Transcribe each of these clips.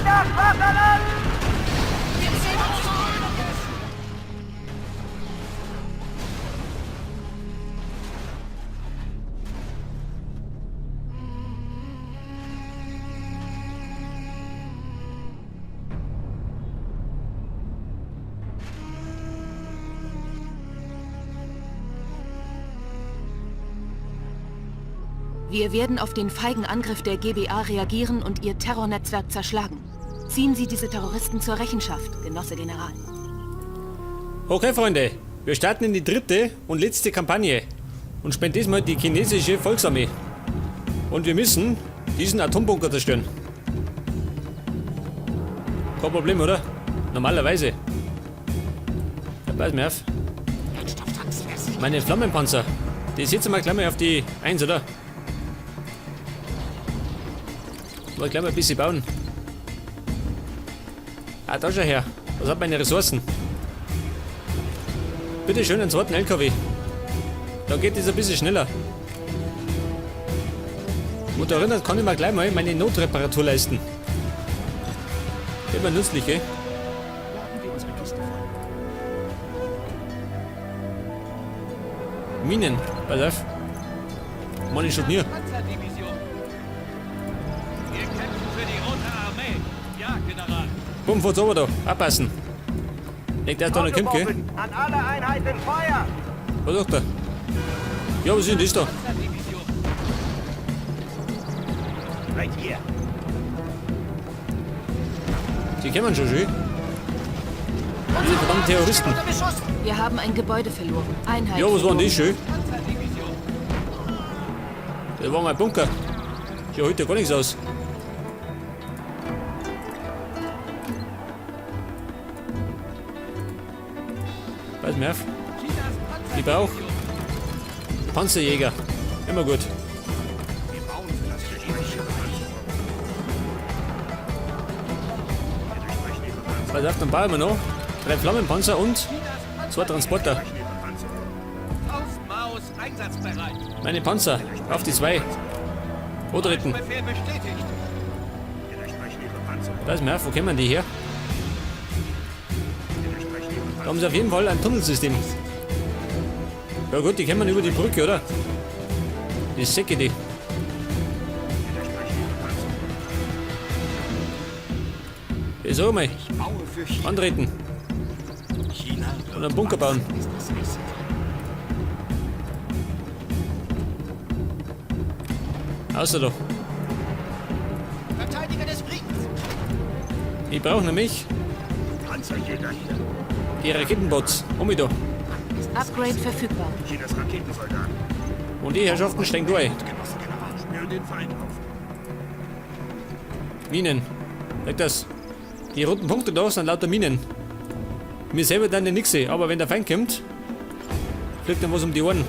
Chinas Vaterland! Wir werden auf den feigen Angriff der GBA reagieren und ihr Terrornetzwerk zerschlagen. Ziehen Sie diese Terroristen zur Rechenschaft, Genosse General. Okay, Freunde, wir starten in die dritte und letzte Kampagne und spielen diesmal die chinesische Volksarmee. Und wir müssen diesen Atombunker zerstören. Kein Problem, oder? Normalerweise. Ja, pass mir auf. Meine Flammenpanzer, die setzen wir gleich mal auf die 1, oder? Mal gleich mal ein bisschen bauen. Ah, da schau her. Was hat meine Ressourcen? Bitte schön einen zweiten LKW. Da geht es ein bisschen schneller. Und erinnert kann ich mir gleich mal meine Notreparatur leisten. Immer nützlich, ey. Minen, pass auf. Mann, ich schon hier. Wir kämpfen für die Rote Armee. Ja, General. Bumm, fahrt's runter da. Abpassen. Nicht, dass da noch kommt, gell? An alle Einheiten Feuer! Was sagt er? Ja, was ist denn das da? Panzerdivision. Right here. Die kennen schon schön. Diese verdammten Terroristen. Wir haben ein Gebäude verloren. Einheit Ja, was war denn das verloren. schön? Panzerdivision. Das war mein Bunker. Hier holt ja gar nichts aus. Pass mir auf. Chinas Ich brauch Panzerjäger. Immer gut. Pass auf, dann bauen wir noch 3 Flammenpanzer und 2 Transporter. Faust, Maus, einsatzbereit. Meine Panzer, auf die 2. Antreten. Befehl bestätigt. Pass mir auf, wo kommen die her? Da haben sie auf jeden Fall ein Tunnelsystem. Ja gut, die kommen über die Brücke, oder? Die Säcke, die. Ich sag mal, antreten. Und einen Bunker bauen. Außer da. Verteidiger des Friedens. Ich brauche nämlich Panzerjäger hier. die Raketenbots. Um mich da. Upgrade verfügbar. Chinas Raketensoldaten. Und die Herrschaften steigen durch. Genosse General, spüren den Feind auf. Minen. Sag das. Die roten Punkte da sind lauter Minen. Mir selber dann nix sehen, aber wenn der Feind kommt, fliegt dann was um die Ohren.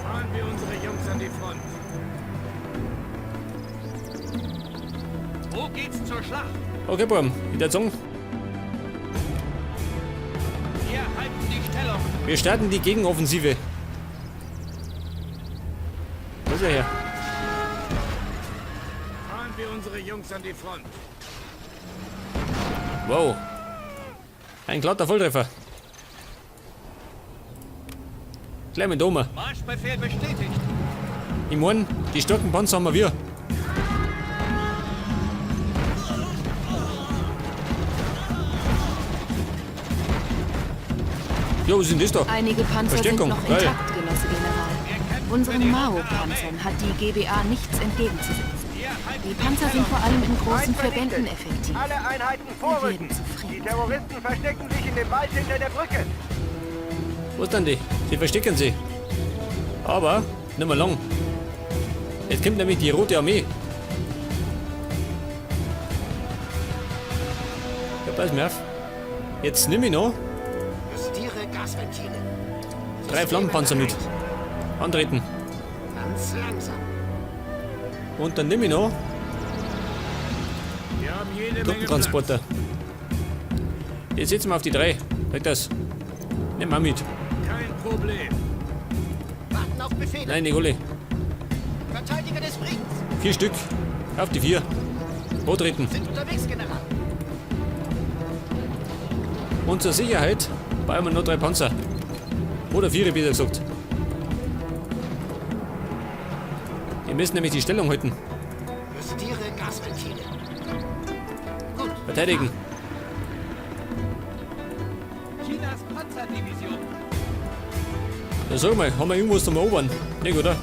Fahren wir unsere Jungs an die Front. Wo geht's zur Schlacht? Okay, Burm, ich würd sagen, Wir halten die Stellung. wir starten die Gegenoffensive. Wo ist er her? Fahren wir unsere Jungs an die Front. Wow. Ein glatter Volltreffer. Gleich mit Oma. Marschbefehl bestätigt. Ich mein, die starken Panzer haben wir. Jo, was ist denn das da? Einige Panzer sind Verstärkung, noch geil. intakt, Genosse General. Unseren Mao-Panzern hat die GBA nichts entgegenzusetzen. Die Panzer sind vor allem in großen Feind Verbänden vernichtet. effektiv. Alle Einheiten Wir vorrücken. werden zufrieden Die Terroristen verstecken sich in dem Wald hinter der Brücke. Wo ist denn die? Sie verstecken sie. Aber nicht mehr lang. Jetzt kommt nämlich die Rote Armee. Ja, pass mir auf. Jetzt nimm ich noch Justiere Gasventile. 3 Flammenpanzer mit. Antreten. Ganz langsam. Und dann nimm ich noch Wir haben jede Menge Truppentransporter. Jetzt setzen wir auf die 3. Sag das. Nimm mal mit. Platz. Kein Problem. Warten auf Befehle. Nein, Nicole. Verteidiger des Friedens. 4 Stück. Auf die 4. Vortreten. Sind unterwegs, General. Und zur Sicherheit bauen wir noch 3 Panzer. Oder 4, besser gesagt. Wir müssen nämlich die Stellung halten. Justiere Gasventile. Gut. Verteidigen. Chinas Panzerdivision. Ja, sag mal, haben wir irgendwas zum Erobern? Nicht, oder?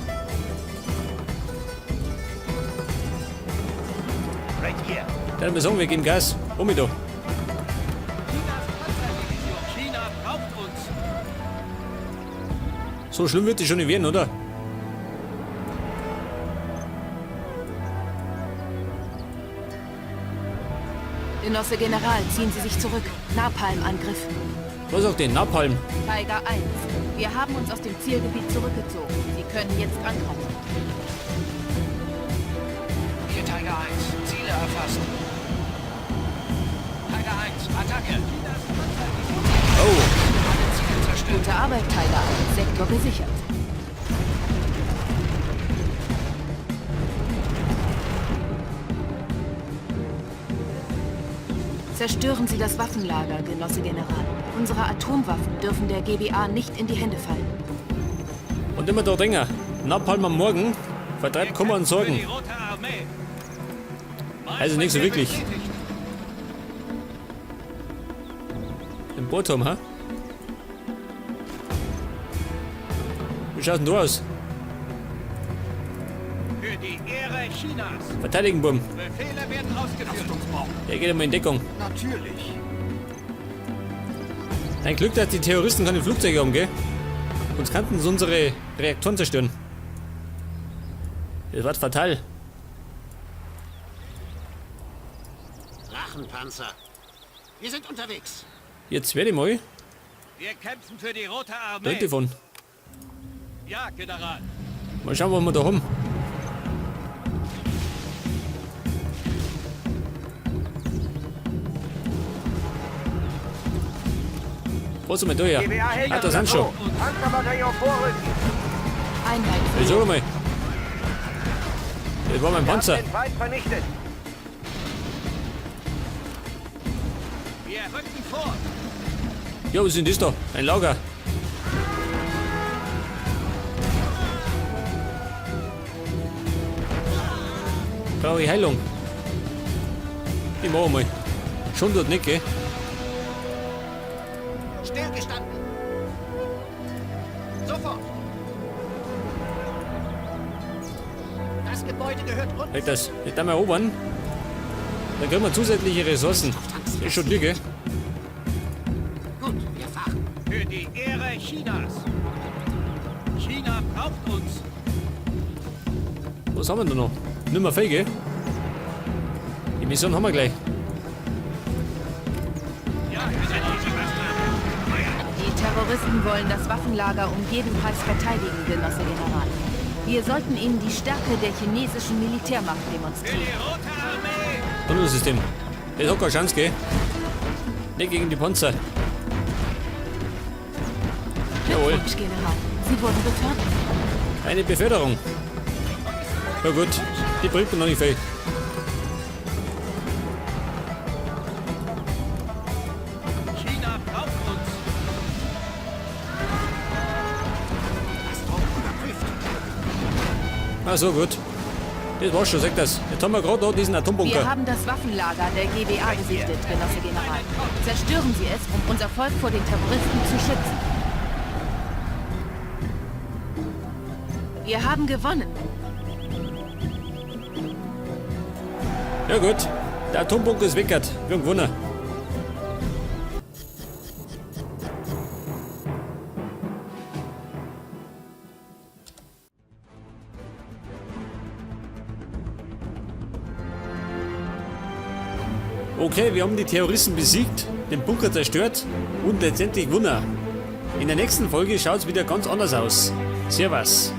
Right here. Dann wir sagen, wir geben Gas. Um mich da. Chinas Panzerdivision. China braucht uns. So schlimm wird es schon nicht werden, oder? Genosse General, ziehen Sie sich zurück. Napalm-Angriff. Was sagt denn? Napalm? Tiger 1. Wir haben uns aus dem Zielgebiet zurückgezogen. Sie können jetzt angreifen. Hier Tiger 1. Ziele erfasst. Tiger 1, Attacke. Oh. Alle Ziele zerstört. Gute Arbeit, Tiger 1. Sektor gesichert. Zerstören Sie das Waffenlager, Genosse General. Unsere Atomwaffen dürfen der GBA nicht in die Hände fallen. Und immer da denken, Napalm am Morgen vertreibt Kummer und Sorgen. Also nicht so wirklich. Im Bohrturm, ha? Wie schaut denn du aus? Für die Ehre Chinas. Verteidigen, Bumm. Befehle werden ausgeführt. Der geht immer in Deckung. Natürlich. Ein Glück, dass die Terroristen keine Flugzeuge haben, gell? Sonst könnten sie unsere Reaktoren zerstören. Das war fatal. Drachenpanzer. Wir sind unterwegs. Jetzt werde ich mal. Wir kämpfen für die Rote Armee. Telefon. Ja, General. Mal schauen, was wir da haben. Was haben wir da ja? Ah, da sind schon. Panzerbataillon vorrücken. Einheit Ich sag mal. Das war mein Wir haben Panzer. den Feind vernichtet. Wir rücken vor. Ja, was ist denn das da? Ein Lager. Brauche ich Heilung? Ich mach mal. Schon dort nicht, gell? Stillgestanden. Sofort. Das Gebäude gehört uns. Halt das. Jetzt da mal erobern. Dann kriegen wir zusätzliche Ressourcen. Ist schon Lüge. Gut, wir fahren. Für die Ehre Chinas. China braucht uns. Was haben wir denn noch? Nimmer viel, gell? Die Mission haben wir gleich. Die Terroristen wollen das Waffenlager um jeden Preis verteidigen, Genosse General. Wir sollten ihnen die Stärke der chinesischen Militärmacht demonstrieren. Für die Rote Armee! Tunnelsystem. Das hat keine Chance, gell? Nicht gegen die Panzer. Jawohl. Glückwunsch, General. Sie wurden befördert. Eine Beförderung. Na gut, die bringt mir noch nicht viel. China braucht uns. Lastdruck überprüft. Ach so, gut. Das war's schon, sag das. Jetzt haben wir gerade noch diesen Atombunker. Wir haben das Waffenlager der GBA gesichtet, Genosse General. Zerstören Sie es, um unser Volk vor den Terroristen zu schützen. Wir haben gewonnen. Ja gut, der Atombunker ist weg. Wir haben gewonnen. Okay, wir haben die Terroristen besiegt, den Bunker zerstört und letztendlich gewonnen. In der nächsten Folge schaut's wieder ganz anders aus. Servus.